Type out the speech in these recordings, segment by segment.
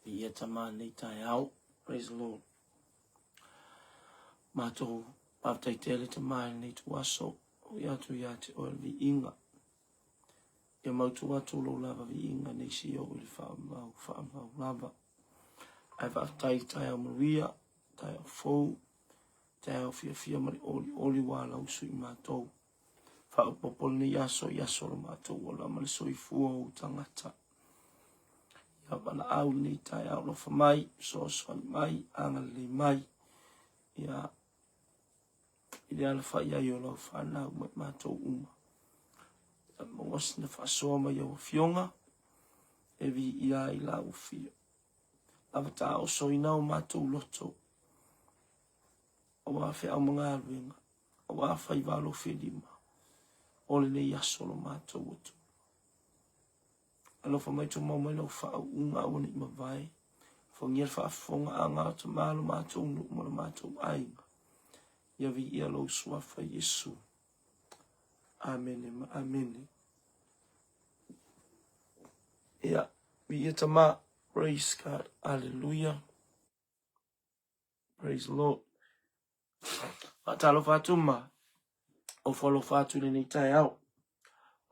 Viia Tama lenei taeao. Praise the Lord. Matou faafetai tele Tama i lenei ituaso. Ui atu ia te oe le viiga. Ia mautu atu lou lava viiga nei si ou i le faavavau, faavavau lava. Ae faafetai i le taeao manuia, taeao fou, taeao fiafia ma le olioli ua alausu i matou. Faaopoopo lenei aso i aso o lo matou ola ma le soifua o ou tagata. Ia valaau lenei taeao alofa mai, fesoasoani mai, agalelei mai. Ia i le alafai ai o lau fanau ma i matou uma. Ia maua sina faasoa mai au afioga e viia ai lau afio. Lava taosoina o matou loto aua feau ma galuega, aua faiva alofi e lima o lenei aso lo matou Atua. Alofa mai tumau mai lau faauuga aua ne i mavae. Alofagia le faafofogaaga o tama lo matou nuu ma lo matou aiga. Ia viia lou suafa Iesu. Amene ma amene. Ia, viia tama. Praise God. Hallelujah. Praise the Lord. Faatalofa atu ma ofo alofa atu i lenei taeao.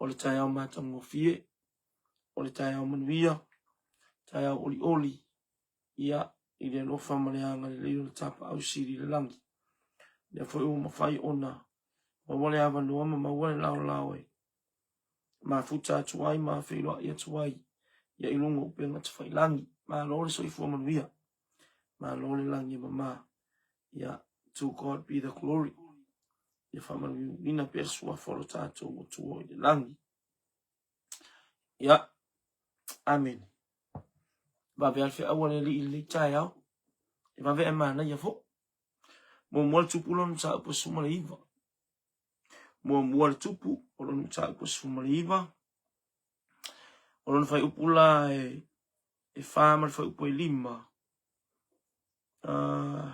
O le taeao matagofie, o le taeao manuia, taeao olioli, ia, i le alofa ma le agalelei o le Tapaau Sili i le lagi. Lea foi ua mafai ona maua le avanoa ma maua le laolao e mafuta atu ai ma feiloai atu ai ia i luga o upega tafailagi. Malo le soifua manuia. Malo le lagi e mama. Ia, to God be the glory. Ia faamanuiina pea le suafa o lo tatou Atua i le lagi. Ia, amene. Vave a le feau a le Alii i lenei taeao. E vave ae manaia foi. Muamua le tupu lona mataupu 19. Muamua le tupu o lona mataupu 19. O lona fuaiupu la e e fa ma le fuaiupu e lima. Uh,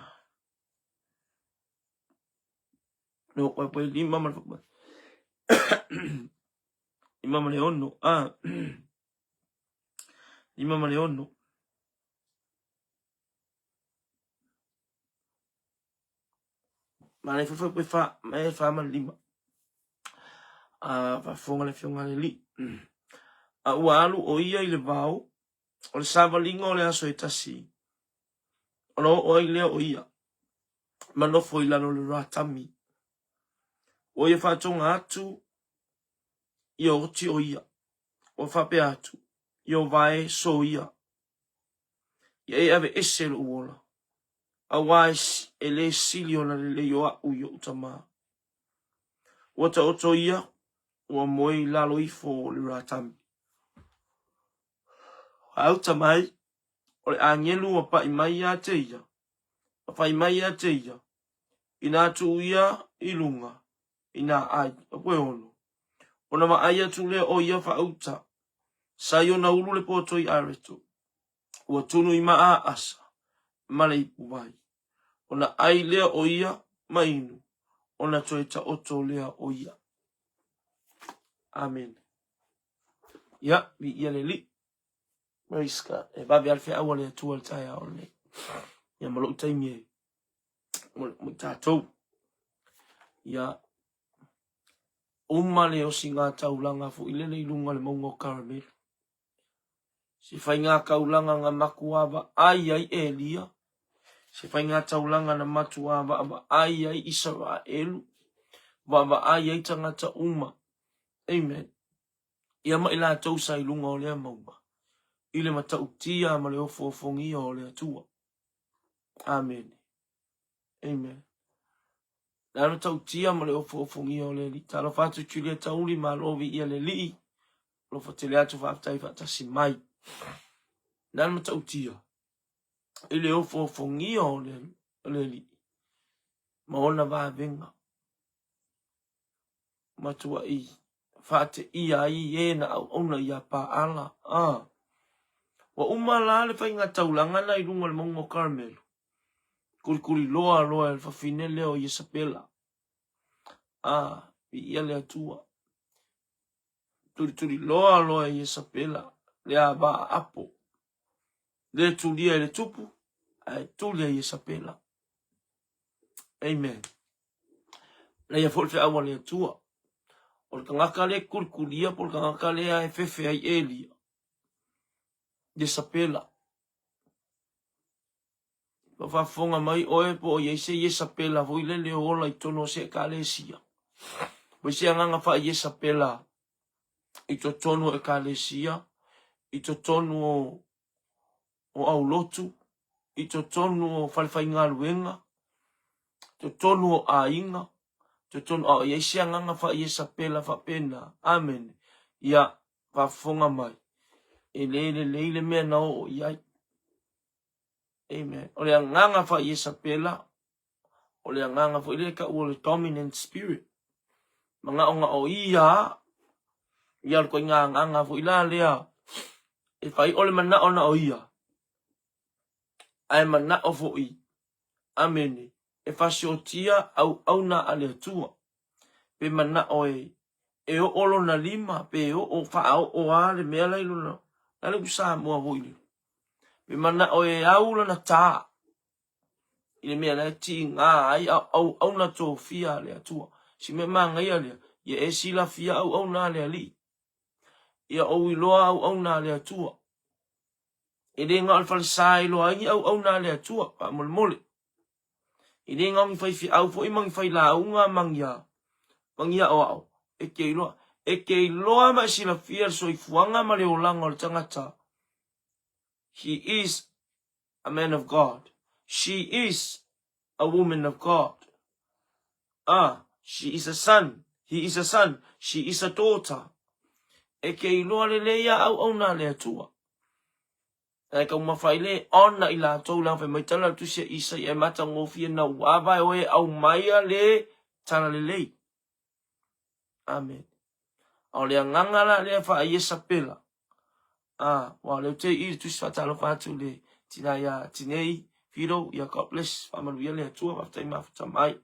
no, fuaiupu e lima ma le fuaiupu lima ma le ono. Ah, lima ma le ono. Ma le fuaiupu e fa, ma e fa ma le lima. A faafofoga le Afioga a le Alii. A ua alu o ia i le vao, o le savaliga o le aso e tasi, ona oo ai lea o ia, ma nofo i lalo o le ratami. Ua ia faatoga atu ia oti o ia, ua faapea atu, Ieova e, soia, ia e aveese lou ola, aua e le sili ona lelei o a'u i o'u tamā. Ua taoto ia, ua moe i lalo ifo o le ratami. A uta mai, o le agelu ua paʻi mai iā te ia, ma fai mai iā te ia, inā tuu ia i luga, inā ai, o koe ono. Ona vaai atu lea o ia faauta, sa i ona ulu le poto i areto, ua tunu i maa asa, ma le ipuvai. Ona ai lea o ia ma inu, ona toe taoto lea o ia. Amene. Ia, viia le Alii. Praise God. E vave a le feau a le Atua i le taeao lenei. Ia ma lou taimi e mo i tatou. Ia, uma le osiga taulaga foi lele i luga o le mauga o Karamelu. Se faiga taulaga na matua vaai ai Elia, se faiga taulaga na matua vaavaai ai Isaraelu, vaavaai ai tagata uma. Amen. Ia ma i latou sa i luga o lea mauga, i le matautia ma le ofoofogia o le Atua. Amene. Amen. Le a le matautia ma le ofoofogia o le Alii. Talofa atu Julia Tauli, malo viia le Alii. Alofa tele atu faafetai faatasi mai. Le a le matautia i le ofoofogia o le Alii ma ona vavega. Matuai faateia ai e na auauna iā Paala. A ua uma la le faiga taulaga na i luga o le mauga o Karmelu, kulikuli loa loa e le fafine lea o Iesapela. A, viia le Atua. Tulituli loa loa e Iesapela le ava aapo. Le tulia i le tupu, ae tulia i Iesapela. Amen. Leia foi le feau a le Atua. O le tagata le kulikulia po o le tagata lea e fefe ai Elia. Iesapela. Ua faafofoga mai oe po o i ai se Iesapela foi lele o ola i totonu o se ekalesia. Po o se agaga faa-Iesapela i totonu o ekalesia, i totonu o, o aulotu, i totonu o falefaigaluega, totonu o aiga, totonu, a o i ai se agaga faa-Iesapela faapena. Amene. Ia, faafofoga mai, e le lelei le mea na oo i ai. Amen. O le agaga faa-Iesapela, o le agaga foi lea e taua o le dominant spirit. Manaonao ia, ia le ituaiga agaga foi la lea e fai o le manao na o ia, ae manao foi, amene, e fasiotia auauna a le Atua. Pe manao e e oo lona lima, pe oo faaoo a le mea la i lona, la le upu Samoa foi lea. Pe manao e au lana tā i le mea la e tiga ai a auauna tofia a le Atua. Si mea manaia lea, ia e silafia auauna a le Alii. Ia ou iloa auauna a le Atua. E le na o le falesa e iloa ai ni auauna a le Atua, faamolemole. E le na o ni faifeau foi ma ni failauga ma ni a, ma ni aoao e te iloa. E te iloa ma e silafia le soifuaga ma le olaga o le tagata. He is a man of God. She is a woman of God. Ah, she is a son. He is a son. She is a daughter. E ke iloa lelei ia auauna a le Atua. Ae taumafa ai le ona i latou leaga fai mai tala le tusi a Isaia e matagofie na ua vae oe e aumaia le talalelei. Amen. A o le agaga la lea faa-Iesapela, a, ua o lea ou te i le tusi faatalofa atu i le tina ia Tinei Fido, ia God bless, faamanuia le Atua, faafetai mafuta mai.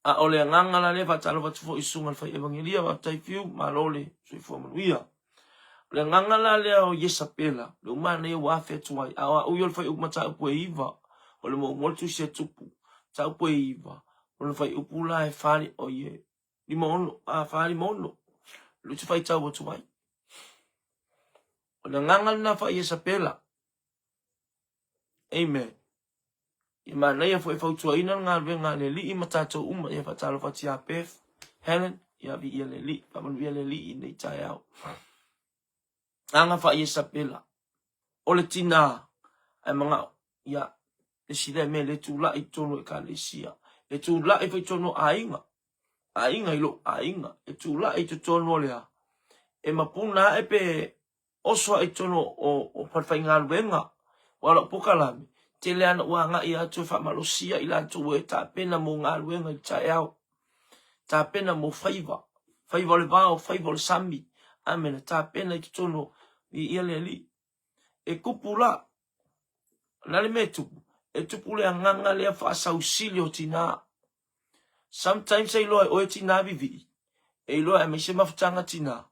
A o le agaga la lea faatalofa atu foi i susuga i le fai evangelia, faafetai Fiu, malo le soifua manuia. O le agaga la lea o Iesapela, le uma manaia ua afe atu ai, a o au ia o le faaiupu mataupu e 9, o le muamua le tusi a Tupu, mataupu e 9, o le faaiupu la e 4, o ie, 56, a 4, 56, lea ou te faitau atu ai. O le agaga lena faa-Iesapela. Amen. Ia manaia foi e fautuaina le galuega a le Alii ma tatou uma. Ia faatalofa atu ia Beth, Helen, ia viia le Alii, faamanuia le Alii i lenei taeao. Aga faa-Iesapela, o le tinā, ae manao, ia, le isi lea mea le tulai i totonu o ekalesia, e tulai foi i totonu o aiga, aiga i lou aiga, e tulai i totonu o le a, e mapuna ae pe oso ae i totonu o falefaigaluega, aua o lau polokalame, tele lava ina ou agai atu e faamalosia i latou e tapena mo galuega i le taeao, tapena mo faiva, faiva o le vao, faiva o le sami, amene, tapena i totonu o Viia le Alii. E tupu la, o le a le mea e tupu? E tupu le agaga lea faasausili o tina. Sometimes e iloa e oe tina vivii, e iloa aemaise mafutaga tina,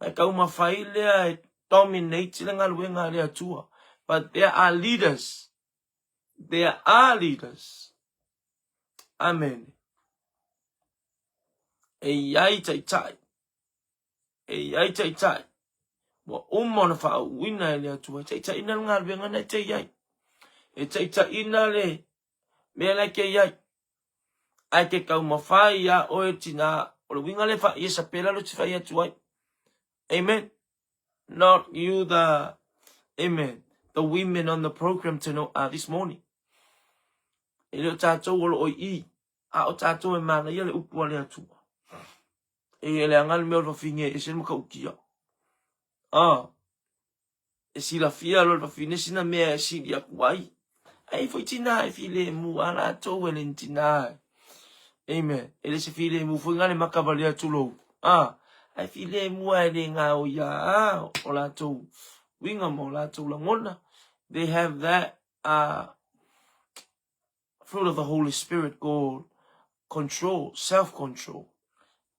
ma e taumafai lea e dominate le galuega a le Atua. But there are leaders. There are leaders. Amen. E i ai taitai. E i ai taitai. Ua uma ona faauuina e le Atua. E taitaiina le galuega na e te i ai. E taitaiina le mea la e te i ai. Ae te taumafai iā oe tinā, o le uiga lea faa-Iesapela lea ou te fai atu ai. Amen. Not you the, amen, the women on the program to know, this morning. E le o tātou o lo o i i, a o tātou e manaia le upu a le Atua. E le aga le mea o le wawhine e ese le matautia. Ah, E silafia loa le wafine sina mea e sili aku ai. Ai foi tina e filemu a latou e le ni tina. Amen. E le se filemu foi nga le maka wale atu lou. Ah, ai filemu a e le ngā o ia a o latou winga ma o latou langona. They have that fruit of the Holy Spirit called control, self-control.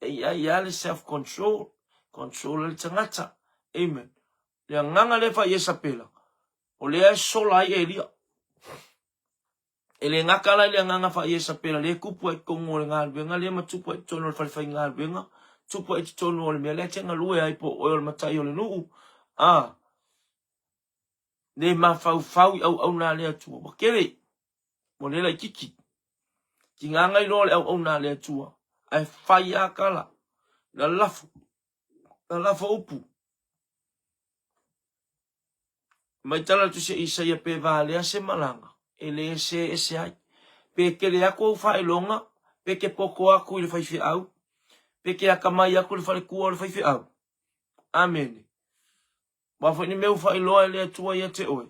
E i ai a le self-control, control le tangata. Amen. Le agaga lea fai Iesapela. O lea e sola ai Elia. E le gata la i le agaga faa-Iesapela lea e tupu ai i totonu o le galuega lea ma tupu ai i totonu o le fale faigaluega, tupu ai i totonu o le mea lea e te galue ai po o oe o le matai o le nuu, a le mafaufau i auauna a le Atua. Ua tele, ua le laititi. Tiga na iloa le auauna a le Atua, ae fai lava tala, lalafo, lalafo upu. Mai tala le Tusi a Isaia pe valea se malaga, e le see ese ai. Pe tele atu ou faailoga, pe te poto atu i le faifeau, pe te atamai atu i le faletua o le faifeau. Amene. O a foi ni mea ua faailoa e le Atua ia te oe,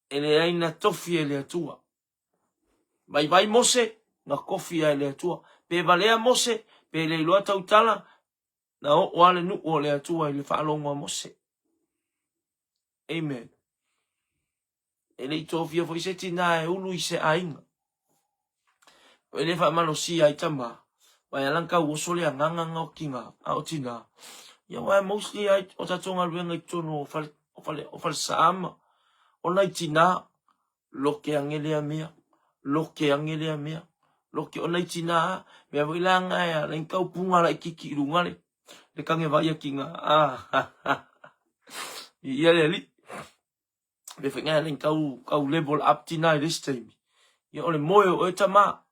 e leai na tofi e le Atua. Vaivai Mose, na tofi e le Atua. Pe valea Mose, pe le iloa tautala, Na oo lava le nuu o le Atua i le faalogo a Mose. Amen. E le i tofia foi se tinā e ulu i se aiga. E le faamalosia ai tama, vai ala tau oso le agaga na o tina, a o tinā. Ia aua e mostly ai o tatou galuega i totonu o fale, o fale, o falesaa ma o nai tinā Loke ange lea mea, loke ange lea mea, loke o nai tina a, mea foi la nga e ala i kau punga laititi i luga le, le kange vai a kinga, a, ha, ha, i ia le alii. Mea foi nga e ala i kau, kau level up tina i le isi taimi. Ia o le moe o oe tama,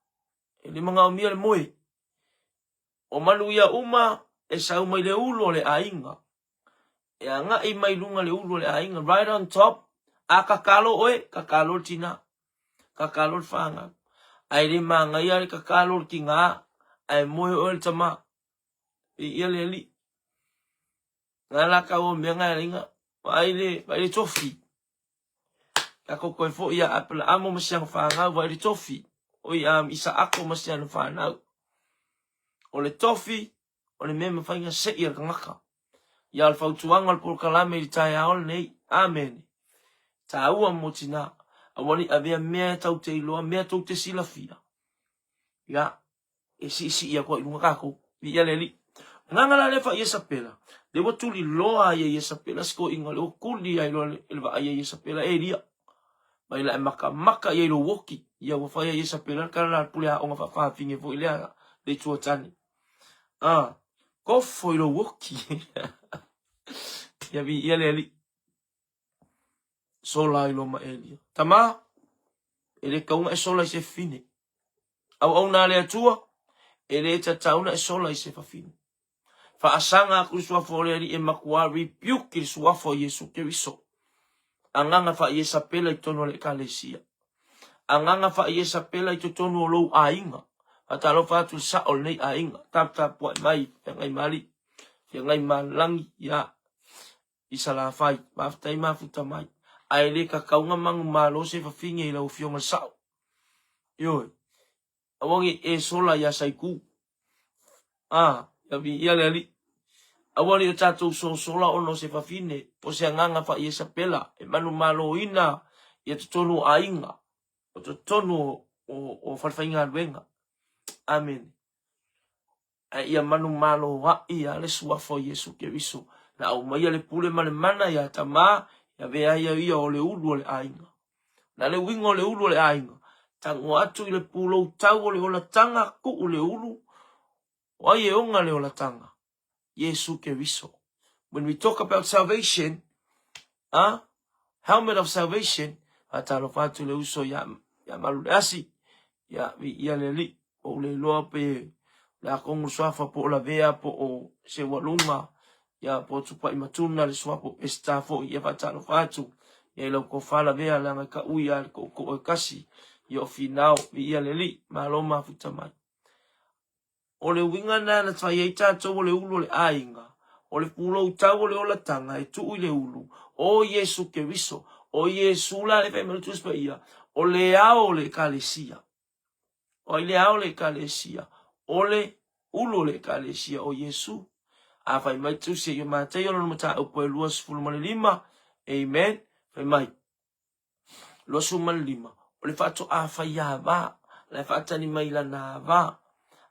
e le manaomia le moe. O manuia uma e sau mai le ulu o le aiga. E agai mai luga le ulu o le aiga, right on top. A kakalo oe, kakalo le tina, kakalo le fanau. Ae le manaia le kakalo o le tina, ae moe oe le tama. Viia le Alii. Nga la kau o mea nga e alaina, vaai le, vaai le tofi. Tatou toe foi ia Aperaamo ma si ana fanau, vaai le tofi. Oi Isaako ma si ana fanau. O le tofi, o le mea e mafai ona sei e le tagata. Ia o le fautuaga o le polokalame i le taeao lenei. Amene. Tāua mo tinā. Aua ne i avea mea e tau te iloa, mea tou te silafia. Ia, e siisii atu ai i luga kākou. Viia le Alii. Agaga la lea fai Iesapela, lea ua tuli loa ai e Iesapela si toeaina, lea ua tuli ai loa e le vaai a Iesapela, e Elia, mai la e makamaka i ai lou oki. Ia ua fai a Iesapela le tala la le pule aoga faafafine foi lea le itu tane. Ah, kofo i lou oki. Ia viia le Alii. Sola ai loa ma Elia. Tama, e le tatau ona e sola i se fafine. Auauna a le Atua, e le tatau ona e sola i se fafine. Faasaga atu le suafa o le Alii e matua rebuke i le suafa o Iesu Keriso. Agaga faa-Iesapela i totonu o le Ekalesia. Agaga faa-Iesapela i totonu o lou aiga. Faatalofa atu i le sao o lenei aiga. Taputapuai mai, feagai ma alii, feagai ma lagi, ia, i Salafai. Faafetai mafuta mai. Ae le tatau ona manumalo se fafine i lau afioga i le sao. Ioe. Aua ne i e sola ia Saiku. A, ia viia le Alii. Aua ne i o tatou sosola ona o se fafine, o se agaga faa-Iesapela e manumaloina ia totonu o aiga, o totonu o falefaigaluega. Amene. Ae ia manumaloaʻi a le suafa o Iesu Keriso, na aumaia le pule ma le mana iā Tamā, e avea ai ia o le ulu o le aiga. Na le uiga o le ulu o le aiga, tago atu i le pulou tau o le olataga, tuu le ulu, o ai e oga le olataga? Iesu Keriso. When we talk about salvation, a helmet of salvation, faatalofa atu le uso iā, iā Maluleasi, ia viia le Alii. Po o le iloa pe o le a tonu le suafa po o Lavea po o Seualuga, ia po o Tupaimatuna le suafa po o Peseta foi, ia faatalofa atu ia i lau tofa Lavea leaga e taui lava le tootoo e tasi, ia o Finao, viia le Alii, malo mafuta mai. O le uiga lena na fai ai tatou o le ulu o le aiga, o le pulou tau o le olataga e tuu i le ulu, o Iesu Keriso, o Iesu la le fai mai le Tusi Paia, o le ao o le Ekalesia. O ai le ao o le Ekalesia? O le ulu o le Ekalesia o Iesu. A fai mai Tusi ia Mataio lona mataupu e 25, amen, fai mai, 25, o le faatoa fai ava, la e faatali mai lana ava.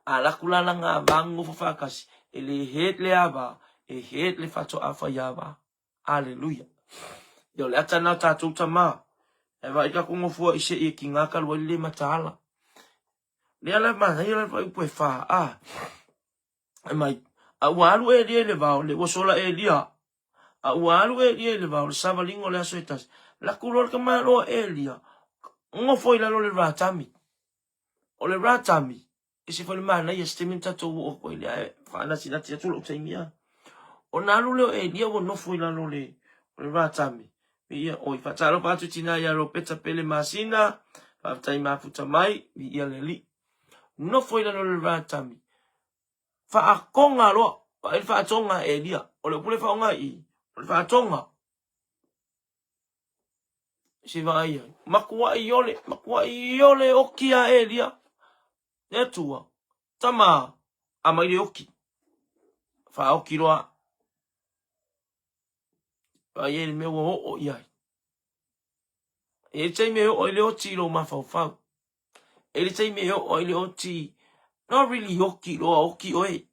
A alu atu la lana ava nonofo faatasi, e le head le ava, e head le faatoa fai ava. Aleluia. Ia o le ata lena o tatou tama. Ae vaai tatou nofo ai se i e tiga talu ai le le mataala. Lea la manaia la le fuaiupu e fa a. Fai mai, a ua alu Elia i le vao, le ua sola Elia. A ua alu Elia i le vao, le savaliga o le aso e tasi. Laku loa le tamaloa Elia, nofo i lalo o le ratami. O le ratami, e se foi le manaia se taimi na tatou oo atu ai lea, ae faanatinati atu lou taimi a. Ona alu lea o Elia ua nofo i lalo o le, o le ratami. Viia oi, faatalofa atu tina ia Ropeta Pele Masina, faafetai mafuta mai, viia le Alii. Nofo i lalo o le ratami. Faatoga loa, vaai le faatoga a Elia. O le upu lea e faaaoga i i, o le faatoga. Se vaai ai. Matuai ole, matuai ole oki a Elia. Le Atua, tama, aumai le oki. Faaoki loa. Vaai ai le mea ua oo i ai. E i ai le taimi e oo ai le oti i lou mafaufau. E i ai le taimi e oo ai le oti, not really oti loa, oti oe.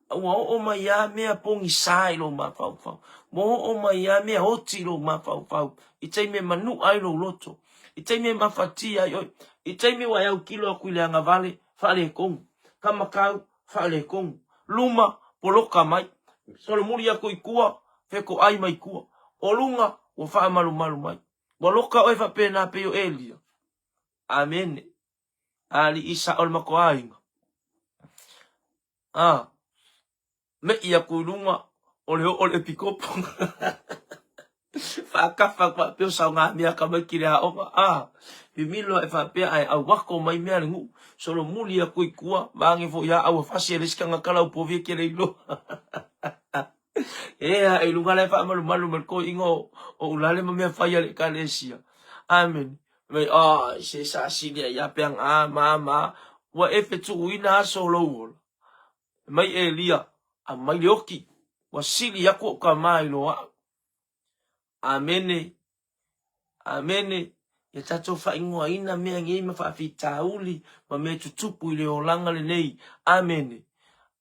Ua oo mai lava mea pogisa i lou mafaufau. Ua oo mai lava mea oti i lou mafaufau i taimi e manua ai lou loto, i taimi e mafatia ai oe, i taimi ua e autilo atu i le agavale, faaletonu, kamakau, faaletonu, luma, poloka mai, solomuli atu i tua, fetoai mai tua, o luga, ua faamalumalu mai. Ua loka oe faapena pei o Elia. Amene. Alii sao le matou aiga. A, me'i atu i luga o le oo o le epikopo. Faakafa atu faapea o saogamea tamaiti i le aoga. A, mimilo ae faapea ae auako mai mea a le nuu. Solomuli atu i tua, vaeane foi a au a fasi e le isi tagata lau povi e te le iloa. E ae i luga la e faamalumalu mai le toeaina o Ulale ma mea fai a le ekalesia. Amene. Mai, oh, se sa sili ai a peanga a ma ma. Ua e fetuuina aso o lou ola. Mai Elia, aumai le oki. Ua sili aku ou tama i lo au. Amene. Amene. Ia tatou faaigoaina mea nei ma faafitauli ma mea tutupu i le olaga lenei. Amene.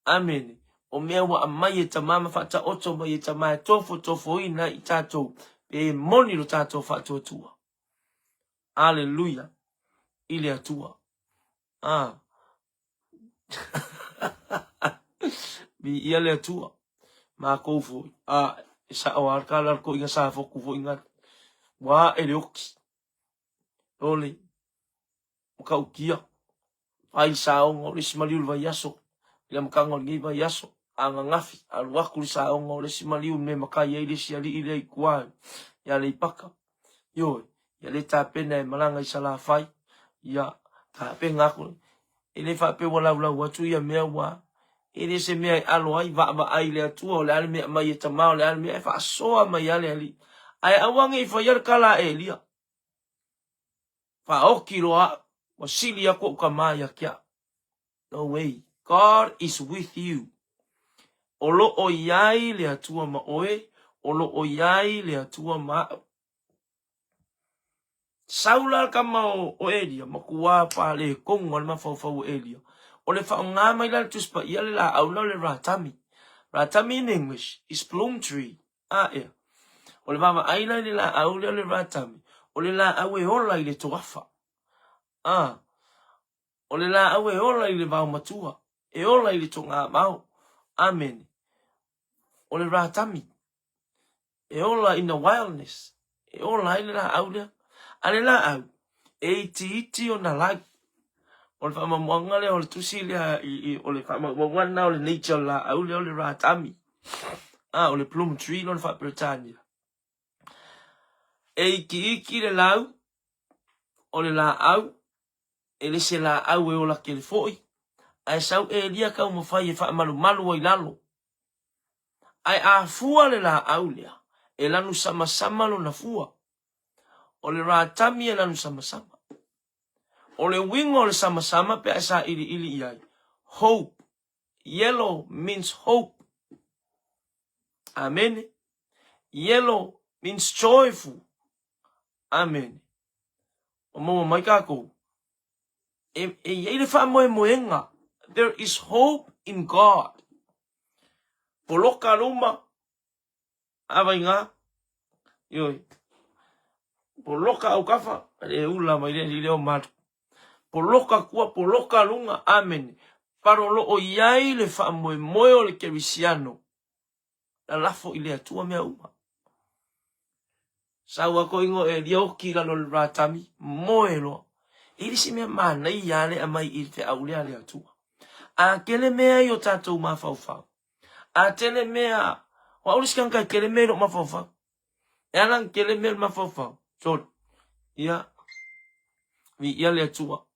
Amene. O mea ua aumai e Tama ma faataoto mai e Tama e tofotofoina ai i tatou, pe moni lo tatou faatuatua. Aleluia i le Atua. Ah. Viia le Atua. Makou foi. Ah, e sao lava le tala a le toeaina Safotu foi gata. Ua ae le oti. Ole, matautia. Fai le saoga o le isi maliu i le vaiaso. I le amataga o lenei vaiaso, ananafi, alu atu le saoga o le isi maliu i le mea e matai ai le isi alii lea i tua i Aleipata. Ioe, ia lea tapena e malaga i Salafai, ia tapena atu. E le faapea ua laulau atu ia mea ua e le se mea e alo ai, vaavaai i le Atua, o le a le mea e aumai e Tama, o le a le mea e faasoa mai lava le Alii. Ae aua ne i faia le tala a Elia. Faaoki loa au, ua sili atu ou tama ia te au. No way. God is with you. O lo o i ai le Atua ma oe, o lo o i ai le Atua ma au. Sau la le tama o, o Elia, matua faaletonu a le mafaufau o Elia. O le faaaoga mai la le Tusi Paia le laau lena o le ratami. Ratami in English is plume tree. A ea. O le vaavaai la i le laau lea o le ratami, o le laau e ola i le toafa. A, o le laau e ola i le vaomatua, e ola i le togavao. Amene. O le ratami. E ola in the wildness. E ola ai le laau lea. A le laau, e itiiti ona lau. O le faamaumauga lea o le tusi lea, i, i, o le faamaumauga lena o le nature o le laau lea o le ratami. A, o le plum tree lona faa-Peretania. E itiiti le lau o le laau, e le se laau e ola tele foi, ae sau Elia taumafai e faamalumalu ai lalo. Ae a fua le laau lea, e lanu samasama lona fua. O le ratami e lanu samasama. O le uiga o le samasama pe a e sailiili i ai, hope. Yellow means hope. Amene. Yellow means joyful. Amene. O maua mai kākou. E, e i ai le faamoemoega. There is hope in God. Poloka luma, a vai ngā. Ioi. Poloka aukafa, e ula mai le leo malu. Poloka kua, poloka luga, amene. Paloloo i ai le faamoemoe o le kerisiano, lalafo i le Atua mea uma. Sau ako ingo e lia oki lalo le ratami, moe loa. E le isi mea manaia le aumai i le feau lea a le Atua. A tele mea i o tatou mafaufau, a tele mea, o au le isi tagata e tele mea i lou mafaufau. E ala ona tele mea i le mafaufau, sorry. Ia, viia le Atua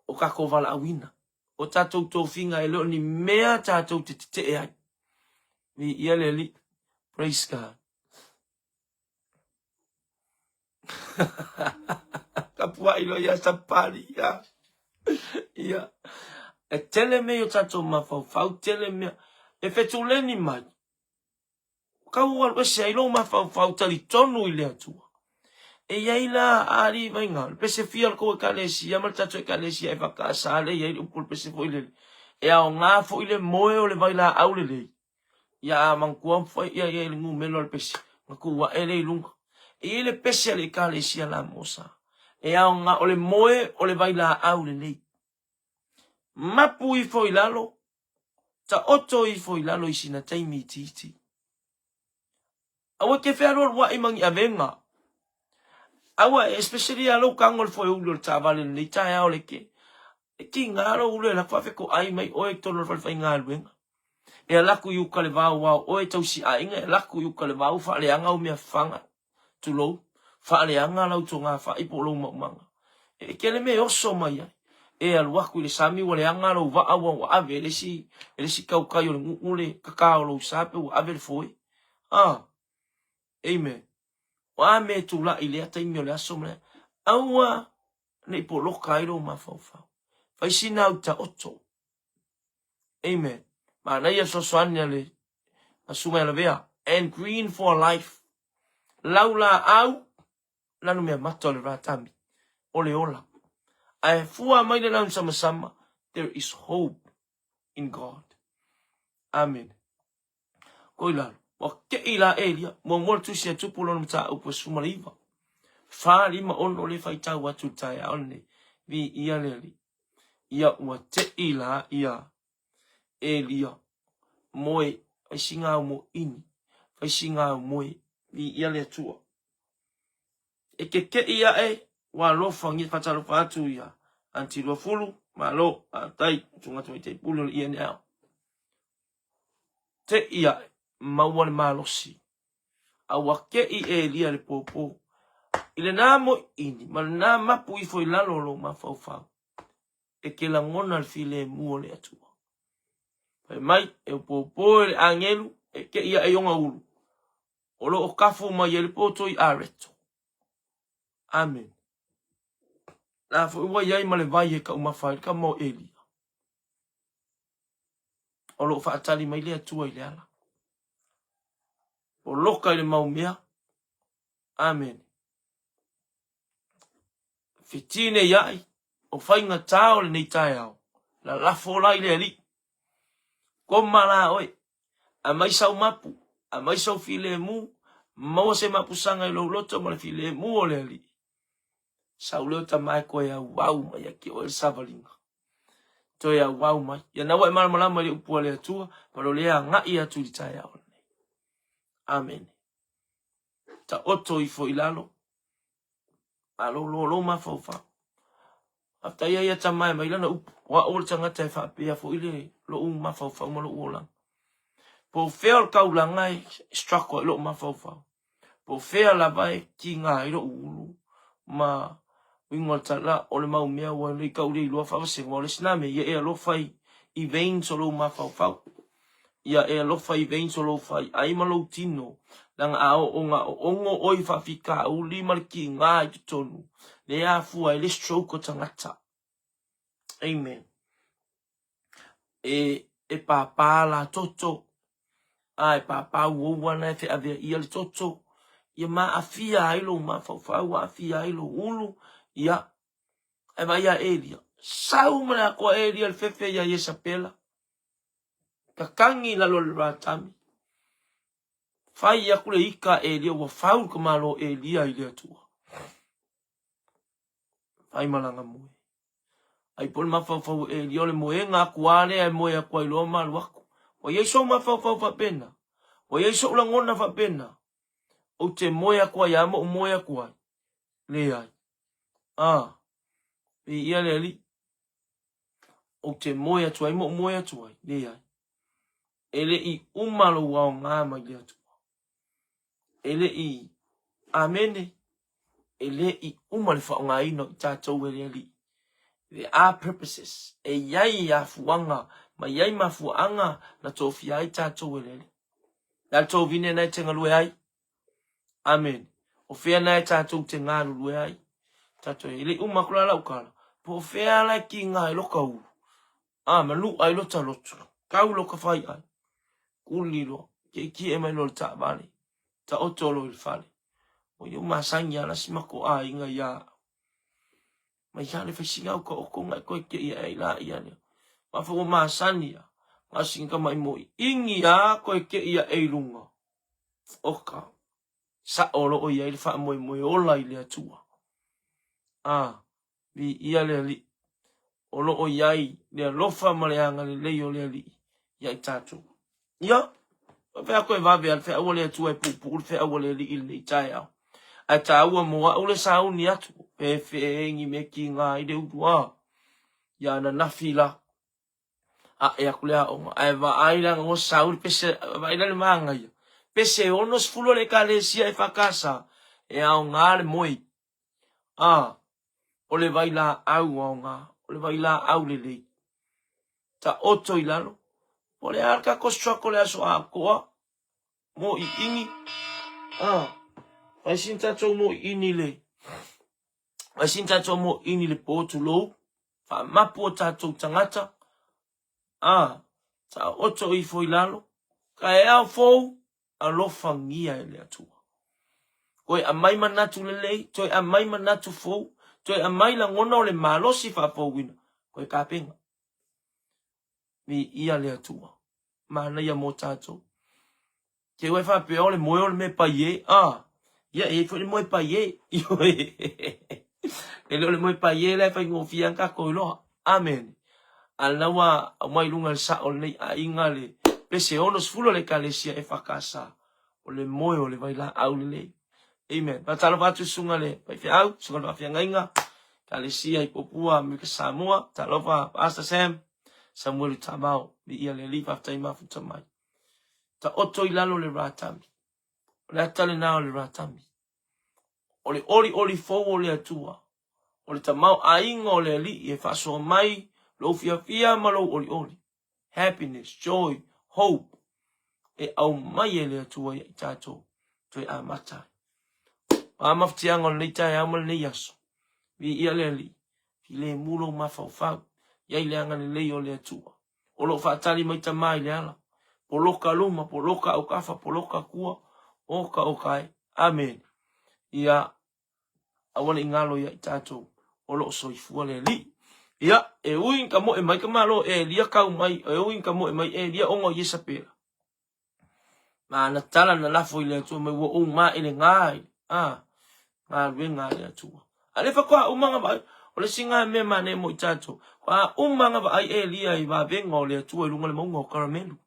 o tatou valaauina, o tatou tofiga e le o ni mea tatou te tetee ai. Viia le Alii. Praise God. Tapuai loa ia Sapali, ia. Ia. E tele mea i o tatou mafaufau, tele mea. E fetuleni mai. Tau alu ese ai lou mafaufau talitonu i le Atua. E i ai la a alii vaiga, le pese fia o le tou ekalesia ma le tatou ekalesia e whakaasa le i ai le upu le pese foi lele. E aoga foi le moe o le vailaau lelei. Ia a manatua foi ia ia le numero o le pese, na tuu ae lea i luga. E i ai le pese a le ekalesia la Mosa. E aoga o le moe o le vailaau lelei. Mapu ifo i lalo, taoto ifo i lalo i sina taimi itiiti. Aua e te fealualuai ma ni avega. Aua, especially a lou tago le foeuli o le taavale lenei taeao le ke. E tiga lou ulu e alu atu faafetoai mai oe i totonu o le falefaigaluega. E alu atu i uka le vao ao oe tausi aiga, e alu atu i uka le vao faaleaga au mea fafaga. tulou, faaleaga lau togafai po o lou maumaga. E tele mea e oso mai ai. E alu atu i le sami ua leaga lou vaa ua ua ave e le isi, e le isi tautai o le nuu le kaka o lou sa pe ua ave le foe. Ah, amen. O a mea e tulai i lea taimi o le aso ma le aua ne i poloka ai lou mafaufau. Fai sina au taoto. Amen. Manaia fesoasoani a le Susuga ia Lavea. And green for life. Lau laau, lanu mea mata o le ratami, o le ola. Ae fua mai le lanu samasama, there is hope in God. Amen. Koi lalo, ua kei la Elia, muamua le tusi a Tupu lona mataupu e 19. 4, 5, 6 le faitau atu i le taeao lenei. Viia le Alii. Ia ua tei la ia Elia, moe, fai sina au moʻini, fai sina au moe, viia le Atua. E kekeʻi aʻe, ua alofagia, faatalofa atu ia Aunty Luafulu, malo, faafetai, Susuga Tamaitai Pule o le ENL. Teʻi aʻe, maua le malosi, a ua keʻi Elia i le pōpō. I lenā moʻini ma lenā mapu ifo i lalo o lou mafaufau, e ke lagona le filemu o le Atua. Fai mai, e opopo e le agelu, e keʻi aʻe i ona ulu, o lo o kafu mai ai le poto i Areto. Amen. La foi ua i ai ma le vai e taumafa ai le tama o Elia. O lo o faatali mai le Atua i le ala. Poloka i le mau mea. Amen. Fetinei ai, o faigata o lenei taeao, lalafo la i le Alii. Koma la oe, aumai sau mapu, aumai sau filemu, maua se mapusaga i lou loto ma le filemu o le Alii. Sau lea o tama e toe auau mai ia te oe le savaliga. Toe auau mai. Ia na ua e malamalama i le upu a le Atua, ma lo lea agai atu i le taeao lenei. Amene. Taoto ifo i lalo, Malolo lou mafaufau. Faafetai ai ia tama e mai lana upu. O au o le tagata e faapea foi le lou mafaufau ma lou olaga. Po o fea o le taulaga e struggle ai lou mafaufau. Po o fea lava e kiga ai lou ulu ma uiga o le tala o le mau mea ua le tau le iloa faavasega. Aua o le isi na mea, ia e alofa i veins o lou mafaufau. Ia e alofa i veins o lou fai ai ma lou tino, leaga a oo na oogo oe i faafitauli ma le kiga i totonu, lea afua ai le stroke o tagata. Amen. E, e pāpā la toto, a e pāpā uou ana e feavea ia le toto, ia maafia ai lou mafaufau, aafia ai lou ulu, ia, e vai a Elia. Sau ma le akoa Elia le fefe ia Iesapela. Kakagi i lalo o le ratami. Fai aku le ika a Elia, ua fau le tamaloa o Elia i le Atua. Faimalaga moe. Ai po o le mafaufau o Elia o le moega aku lava lea e moe aku ai loa ma alu aku. Ua i ai sou mafaufau faapena? Ua i ai sou lagona faapena? Ou te moe aku ai lava ma ou moe aku ai? Leai. A, viia le Alii. Ou te moe atu ai ma ou moe atu ai? Leai. E le i uma lou aoga mai le Atua. E le i, Amene, e le i uma le faaaogaina o i tatou e le Alii. There are purposes. E i ai afuaga ma i ai mafuaaga na tofia ai tatou e le Alii. Le a le tovine na e te galue ai? Amene. O fea na e tatou te galulue ai? Tatou e le i uma aku la lau tala, po o fea la e kiga ai loka ulu? A, manuʻa ai lota loto, kau loka faiʻai, kuli loa, kiekie mai loa le taavale, taoto loa i le fale. Ua iu masani lava la si matou aiga ia au. Mai lava le faisina au ka oko na e toe kei ae ai laia lea. Mafa ua masani lava, na o sina tamaʻi moʻiʻini lava toe kei ae i luga. Oka, sao o lo o i ai le faamoemoe ola i le Atua. A, viia le Alii, o lo o i ai le alofa ma le agalelei o le Alii ia i tatou. Ia, faapea atu e vave a le feau a le Atua e puupuu le feau a le Alii i lenei taeao. Ae taua mo au le sauni atu, feefee ni mea kiga ai le ulu a, ia ananafi la, ae aku le aoga, ae vaai la ngo sauni pese, vaai la le manaia, pese 60 o le Ekalesia EFKS e aoga le moe. A, o le vailaau aoga, o le vailaau lelei. Taoto i lalo, po o le a le tatou struggle i le aso atoa, moʻiʻini, a, fai sina tatou moʻiʻini le, fai sina tatou moʻiʻini le po, tulou, faamapu o tatou tagata, a, taoto ifo i lalo, taeao fou, alofagia e le Atua. Toe aumai manatu lelei, toe aumai manatu fou, toe aumai lagona o le malosi faafouina, toe tapena. Viia le Atua. Manaia mo tatou. Te ua e faapea o le moe o le mea paie, a, ia e i ai foi le moe paie. E le o le moe paie la e faigofie ana tatou iloa. Amene. A lena ua aumai i luga i le sao o lenei aiga le pese 60 a le Ekalesia EFKS, o le moe o le vailaau lelei. Amen. Faatalofa atu i susuga le faifeau, susuga le faafeagaiga, Ekalesia i Popua, Amerika Samoa. Talofa, Pastor Sam, Samuelu Tamao, viia le Alii, faafetai mafuta mai. Taoto i lalo le ratami. O le ata lena o le ratami. O le olioli fou o le Atua, o le tamaoaiga o le Alii e faasoa mai lou fiafia ma lou olioli, happiness, joy, hope, e aumai e le Atua ia i tatou toe amata ai. O a mafatiaga o lenei taeao ma lenei aso, viia le Alii, filemu lou mafaufau, i ai le agalelei o le Atua. O lo o faatali mai Tama i le ala. Poloka luma, poloka autafa, poloka tua, oka oka e. Amene. Ia, aua ne i galo ia i tatou, o lo o soifua le Alii. Ia, e ui ina tamoe mai ka Malo Elia kau mai, e ui ina tamoe mai Elia ona o Iesapela. Ma ana tala na lafo i le Atua mai ua ou maelega i a galuega a le Atua. A lea faatoa uma ona vaai, o le isi na mea manaia mo i tatou, faatoa uma ona vaai Elia i vavega o le Atua i luga o le mauga o Karamelu.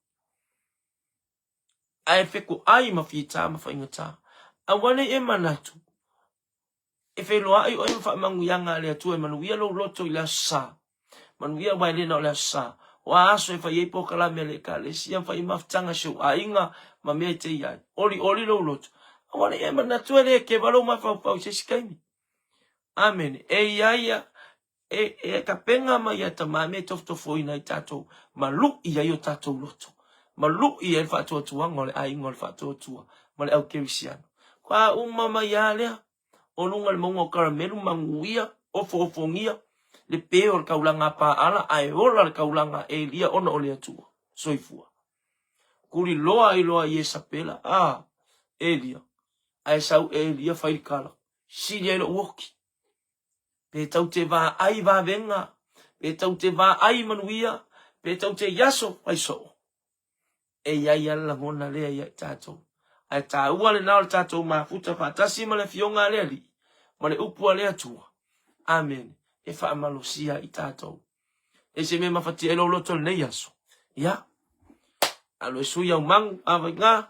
Ae fetoai ma fita ma faigata. Aua ne i e manatu, E feiloai oe ma faamanuiaga a le Atua e manuia lou loto i le Aso Sa. Manuia aua e le na o le Aso Sa. O a aso e fai ai polokalame a le Ekalesia ma fai ai mafutaga a si ou aiga ma mea e te i ai. Olioli lou loto. Aua ne i e manatu e le keva lou mafaufau i se isi taimi. Amene. E i ai a, e, e tapena mai a Tama mea e tofotofoina ai tatou, ma luʻi ai o tatou loto, ma luʻi ai le faatuatuaga o le aiga o le faatuatua ma le au kerisiano. Kua uma mai a lea, o luga i le mauga o Karamelu, manuia, ofoofogia le pe o le taulaga a Paala, ae ola le taulaga a Elia ona o le Atua. Soifua. Kuliloa ai loa Iesapela, a, Elia, ae sau Elia fai le tala, sili ai lou oki. Pe tau te vaai vavega, pe tau te vaai manuia, pe tau te iaso fai soo. E i ai a le lagona lea ia i tatou. Ae taua lena o le tatou mafuta faatasi ma le Afioga a le Alii, ma le upu a le Atua. Amene. E faamalosia i tatou. E se mea mafatia ai lou loto i lenei aso. Ia, alu e sui au magu, a vaiga.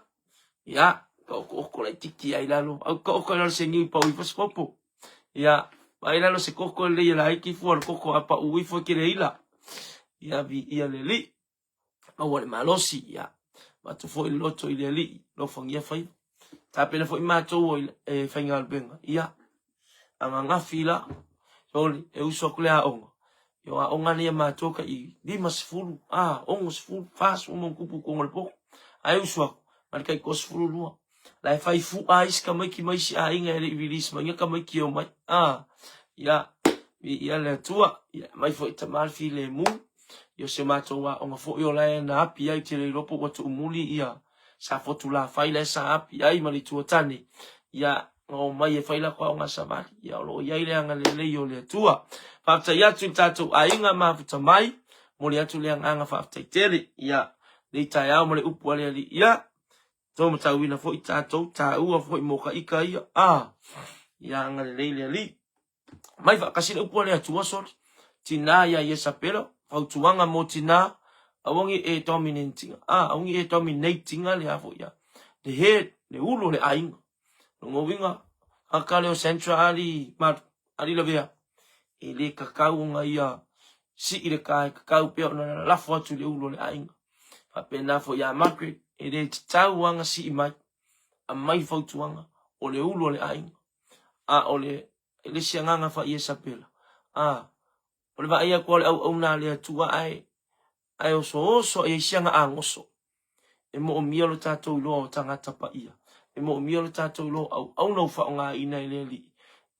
Ia, ka oko laititi ai lalo. Au ka oko ai lalo se niu i pau ifo se popo. Ia, vai lalo se koko e lei e laiti fua le koko a pau ifo e kele ila. Ia, vi ia le li. Maua le malosi, ia. Avatu foi le loto i le Alii, alofagia faiva. Tapena foi matou o e faigaluega, ia. Ananafi la, sole, e uso atu le aoga. Ia o aoga nei a matou ka i 50, a, 60, 40 ma tupu totonu o le poto. Ae uso atu, ma le tai 32. La e fai fu'a isi tamaiti ma isi aiga e le i release mai na tamaiti e omai. A, ia, viia le Atua. Ia, aumai foi tama le filemu. Ia o si o matou aoga foi o la e na api ai, ou te le iloa po ua tuumuli ia Safotu Lafai la e sa api ai ma le Itu o Tane. Ia, na omai e fai latou aoga savali. Ia, o lo o i ai le agalelei o le Atua. Faafetai atu i le tatou aiga mafuta mai. Momoli atu le agaga faafetai tele. Ia, lenei taeao ma le upu a le Alii. Ia, Tou matauina foi tatou, taua foi mo ka ika ia. A, ia agalelei le Alii. Mai faatasi le upu a le Atua soli. Tinā ia Iesapelo, fautuaga mo tinā, aua ne i e dominantinga. A, aua ne i e dominatinga le a foi ia. Le head, le ulu o le aiga. Lona uiga, kaka lea o Sandra ali, ma, ali lavea. E le kakau ona ia sii le ka, e kakau pea ona lalafo atu i le ulu o le aiga. Faapena foi ia Margaret, e le tatau lava ona sii mai, aumai fautuaga o le ulu o le aiga. A o le, le isi agaga faa-Iesapela, a, o le vaai atu o le auauna a le Atua ae, ae osooso i ai siaga agoso. E moomia lo tatou iloa o tagata paia. E moomia lo tatou iloa o auauna ua faaaogaina e le Alii.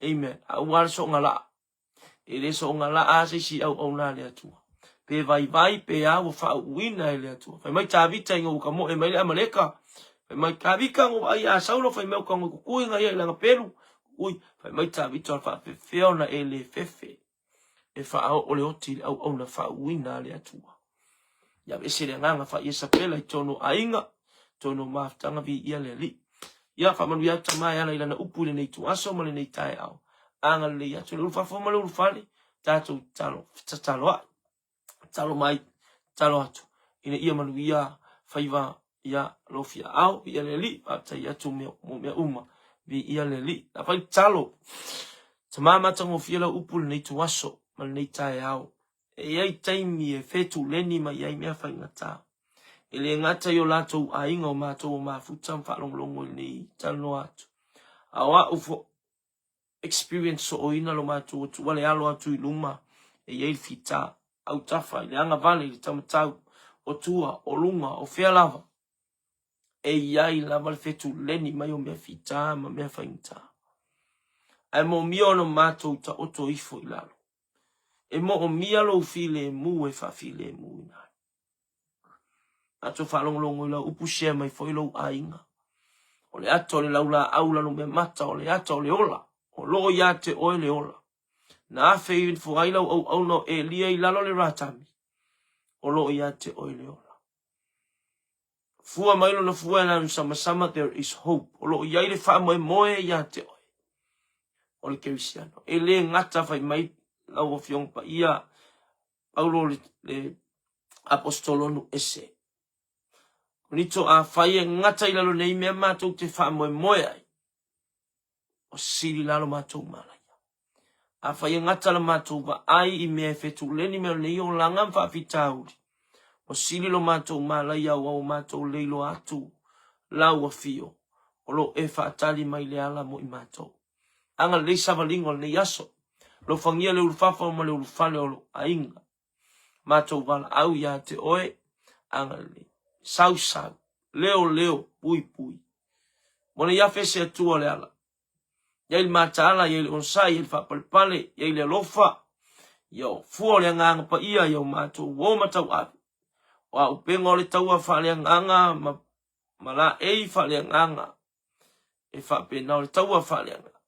Amen. Aua le soonga laa. E le soonga laa se isi auauna a le Atua. Pe vaivai pe a ua faauuina e le Atua. Fai mai Tavita ina ua tamoe mai le Amaleka. Fai mai Tavita na vaai ia Saulo fai mai o tago kukui na ia i lana pelu. Kukui. Fai mai Tavita o le faafefea ona e le fefe e faaoo le oti i le auauna faauuina a le Atua. Ia aveese le agaga faa-Iesapela i totonu o aiga, totonu o mafutaga viia le Alii. Ia faamanuia atu Tama e ala i lana upu i lenei ituaso ma lenei taeao. Agalelei atu le ulufafo ma le ulufale, tatou tatalo, tatalo ai, tatalo mai, tatalo atu, ina ia manuia faiva ia lofia ao, viia le Alii, faafetai atu mo mea uma, viia le Alii. Na fai tatalo, Tama matagofie lau upu i lenei ituaso ma lenei taeao. E i ai taimi e fetuleni mai ai mea faigata. E le gata i o latou aiga o matou o mafuta ma faalogologo i lenei talanoa atu, a o a'u foi experience sooina lo matou Atua le alo atu i luma e i ai le fita, autafa i le agavale i le taumatau, o tua, o luga, o fea lava, e i ai lava le fetuleni mai o mea fita ma mea faigata. Ae moomia ona matou taoto ifo i lalo. E moomia lou filemu e faafilemuina ai. Matou faalogologo i lau upu share mai foi lou aiga. O le ata o le laulaau lanumeamata, o le ata o le ola. O lo o ia te oe le ola. Na afe ifo ai lau auauna o Elia i lalo le Ratami. O lo o ia te oe le ola. Fua mai lona fua e lanu samasama, there is hope. O lo o i ai le faamoemoe ia te oe. O le Kerisiano. E le gata fai mai lau Afioga Paia, Paulo le, le Aposetolo nu ese. Korinito afai e gata i lalo nei mea matou te faamoemoe ai, o sili la lo matou malaia. Afai e gata la matou vaai i mea e fetuleni me o lenei olaga ma faafitauli, ua sili lo matou malaia aua ua matou leiloa atu lau afio, o lo o e faatali mai le ala mo i matou. Agalelei savaliga o lenei aso. Alofagia le ulufafa ma le ulufale o lou aiga. Matou valaau ia te oe, agalelei. Sausau, leoleo, puipui. Mo nei afe se Atua o le ala. Iai le mataala, iai le onosai, iai le faapalepale, iai le alofa, ia o fua o le agaga paia, ia o matou uo ma tauave. O a upega o le taua faaleagaga ma, ma laei faaleagaga, e faapena o le taua faaleagaga.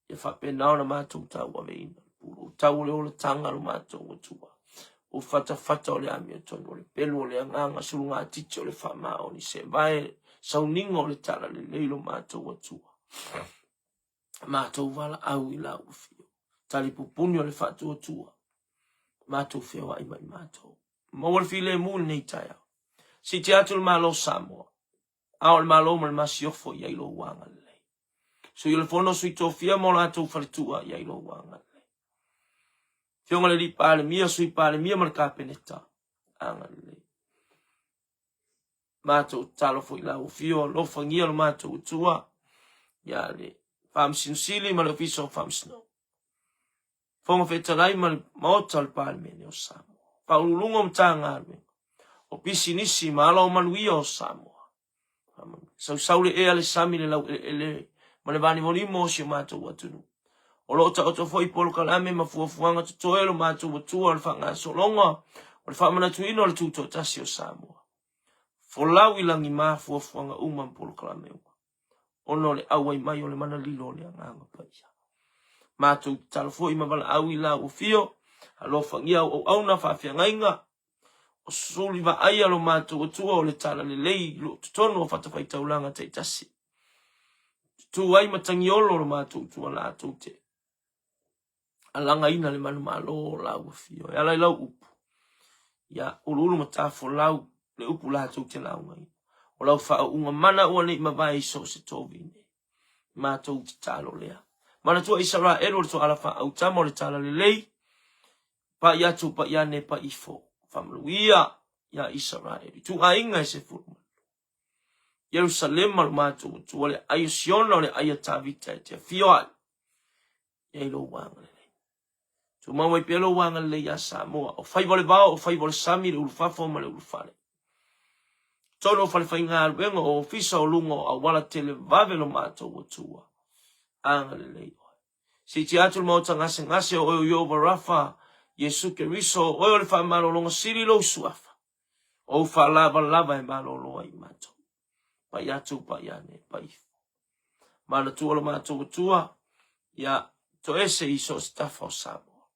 Ia faapena ona matou tauaveina. Pulou tau o le olataga lo matou Atua. O fatafata o le amiotonu o le pelu o le agaga sulugatiti o le faamaoni se vae sauniga o le talalelei lo matou Atua. Matou valaau i lau afio. Talipupuni o le faatuatua, matou feoai ma i matou. Maua le filemu i lenei taeao. Siitia atu le Malo o Samoa, ao o le Malo ma le Masiofo i ai lou agalelei. Sui o le Fono, Sui Tofia ma o latou faletua i ai lou agalelei. Afioga i le Alii Palemia, Sui Palemia ma le Kapeneta, agalelei. Matou tatalo foi i lau afio, alofagia lo matou Atua, ia le Faamasino Sili ma le Ofisa o Faamasinoga, Fofoga Fetalai ma le Maota o le Palemene o Samoa, Faauluuluga o Matagaluega, o Pisinisi ma ala o manuia o Samoa. Sausau le ea, le sami, le laueleele ma le vanimonimo o si o matou atunuu. O lo o taoto foi polokalame ma fuafuaga totoe o lo matou Atua o le faagasologa o le faamanatuina o le Tutoatasi o Samoa. Folau i lagima fuafuaga uma ma polokalame uma, ona o le auai mai o le mana lilo o le Agaga Paia. Matou tatalo foi ma valaau i lau afio, alofagia au auauna faafeagaiga, o suli vaaia lo matou Atua o le talalelei i lo totonu o fatafaitaulaga taitasi. Tutu ai matagiolo lo matou Atua latou te alagaina le manumalo o lau afio. E ala i lau upu, ia uluulu ma tafolau le upu latou te laugaina. O lau faauuga mana ua nei mavae i so o se tovine. Matou tatalo lea. Manatua Isaraelu o le toala faaautama o le talalelei, pai atu, pai ane, pai ifo. Faamanuia ia Isaraelu. Ituaiga e 12. Ierusalema lo matou Atua, le ai o Siona o le ai a Tavita e te afio ai. I ai lou agalelei. Tumau mai pea lou agalelei ia Samoa. O faiva o le vao, o faiva o le sami, le ulufafo ma le ulufale. Tonu o falefaigaluega, o ofisa o luga o auala televave lo matou Atua. Agalelei oe. Siitia atu le maota gasegase o oe o Ieova Rafa, Iesu Keriso, o oe o le faamalologa sili lou suafa. O ou faalavalava e malolo ai matou. Pai atu, pai ane, pai ifo. Manatua lo matou Atua, ia toese i so o se tafa o Samoa.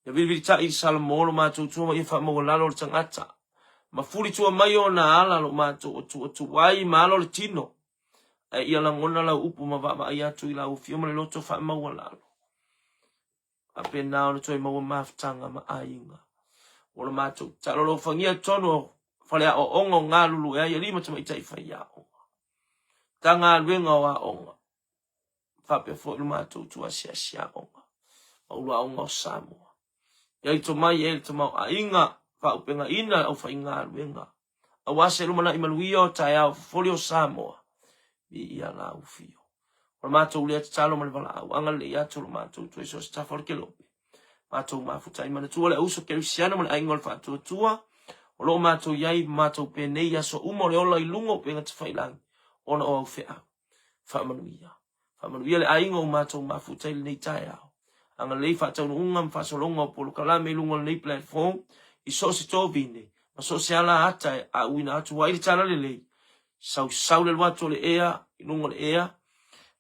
Ia vilivilitai i Salamo lo matou Atua ma ia faamaualalo le tagata. Ma fulitua mai ona ala lo matou Atua tuai ma alo le tino. Ae ia lagona lau upu ma vaavaai atu i lau afio ma le loto faamaualalo. Faapena ona toe maua mafutaga ma aiga. Ua lo matou tatalo alofagia totonu o faleaoaoga o galulue ai alii ma tamaitai faiaoga. Matagaluega o Aoga, faapea foi lo matou tuasiasi aoga ma ulu aoga o Samoa. Ia ito mai e le tamaoaiga, faaaupegaina le aufaigaluega, aua se lumanai manuia o taeao fofoli o Samoa, viia lau afio. O le matou lea tatalo ma le valaau, agalelei atu lo matou toe so o se tafa o le kelope. Matou mafuta ai manatua le auso kerisiano ma le aiga o le faatuatua, o lo o matou i ai ma matou penei i aso uma o le ola i luga o upega tafailagi, ona o au feau. Faamanuia. Faamanuia le aiga o matou mafuta i lenei taeao. Agalelei faataunuuga ma faasologa o polokalame i luga o lenei platform i so o se tovine ma so o se ala ata e auina atu ai le talalelei. Sausau le alu atu o le ea i luga o le ea.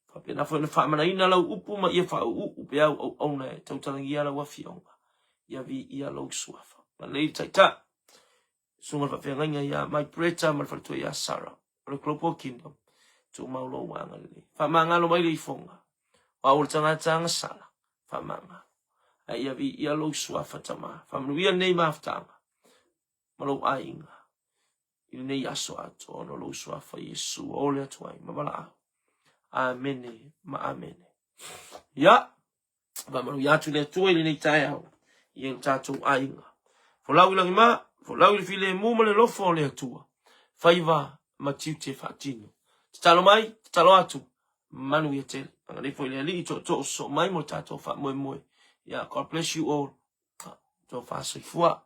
Faapena foi ona faamanaina lau upu ma ia faauuu peau auauna e tautalagia lau afioga. Ia viia lou suafa. Agalelei le Taitai. Susuga i le Faafeagaiga ia Mike Bretta ma le faletua ia Sarah o le Global Kingdom. Tumau lou agalelei. Faamagalo mai le ifoga. O au o le tagata agasala. Faamagalo. Ae ia viia lou suafa Tama. Faamanuia lenei mafutaga ma lou aiga i lenei aso atoa ona o lou suafa Iesu ua ole atu ai ma valaau. Amene ma amene. Ia, Faamanuia atu le Atua i lenei taeao i o tatou aiga. Folau i lagima, folau i le filemu ma le alofa o le Atua. Faiva ma tiute faatino. Tatalo mai, tatalo atu, manuia tele. Agalelei foi le Alii tootoo sosoo mai mo le tatou faamoemoe. Yeah, God bless you all. Tofa soifua.